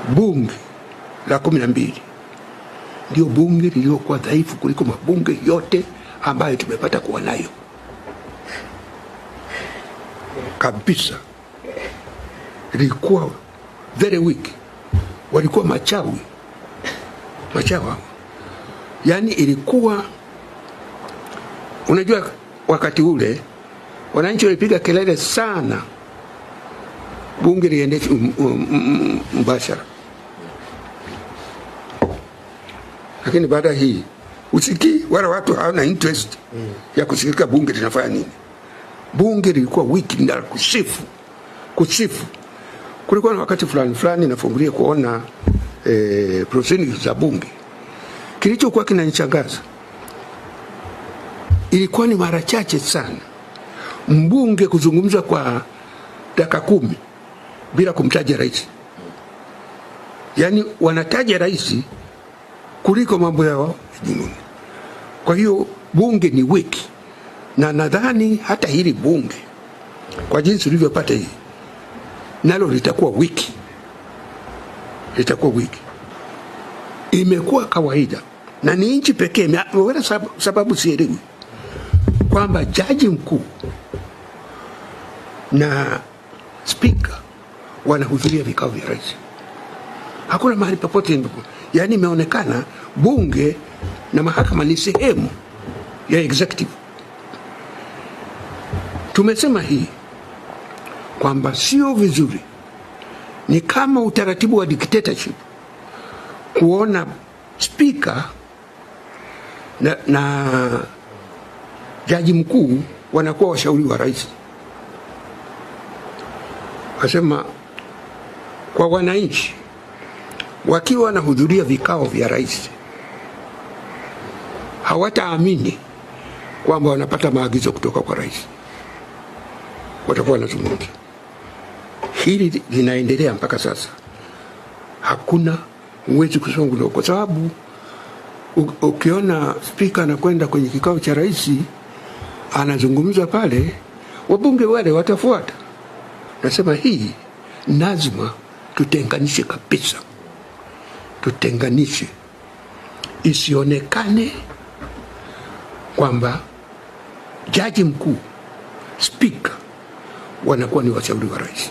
Bunge la 12 ndio bunge lililokuwa dhaifu kuliko mabunge yote ambayo tumepata kuwa nayo kabisa. Lilikuwa very weak, walikuwa machawi, machawa. Yani ilikuwa, unajua, wakati ule wananchi walipiga kelele sana bunge liendeshwe mbashara, lakini baada hii usikii wala watu hawana interest ya kusikika bunge linafanya nini. Bunge lilikuwa wiki na kusifu kusifu. Kulikuwa na wakati fulani fulani nafungulia kuona proceedings za bunge. Kilichokuwa kinanishangaza, ilikuwa ni mara chache sana mbunge kuzungumza kwa dakika 10 bila kumtaja rais. Yaani wanataja rais kuliko mambo yao jingine. Kwa hiyo bunge ni wiki, na nadhani hata hili bunge kwa jinsi ulivyopata hii nalo litakuwa wiki, litakuwa wiki. Imekuwa kawaida na ni nchi pekee, wala sababu sielewi, kwamba jaji mkuu na spika wanahudhuria vikao vya rais. Hakuna mahali popote, yaani imeonekana bunge na mahakama ni sehemu ya executive. Tumesema hii kwamba sio vizuri, ni kama utaratibu wa dictatorship kuona spika na jaji mkuu wanakuwa washauri wa rais. Wasema kwa wananchi wakiwa wanahudhuria vikao vya rais hawataamini kwamba wanapata maagizo kutoka kwa rais, watakuwa wanazungumza. Hili linaendelea mpaka sasa, hakuna uwezi kusonga, kwa sababu ukiona spika anakwenda kwenye kikao cha rais anazungumza pale, wabunge wale watafuata. Nasema hii lazima tutenganishe kabisa, tutenganishe, isionekane kwamba jaji mkuu, spika wanakuwa ni washauri wa rais.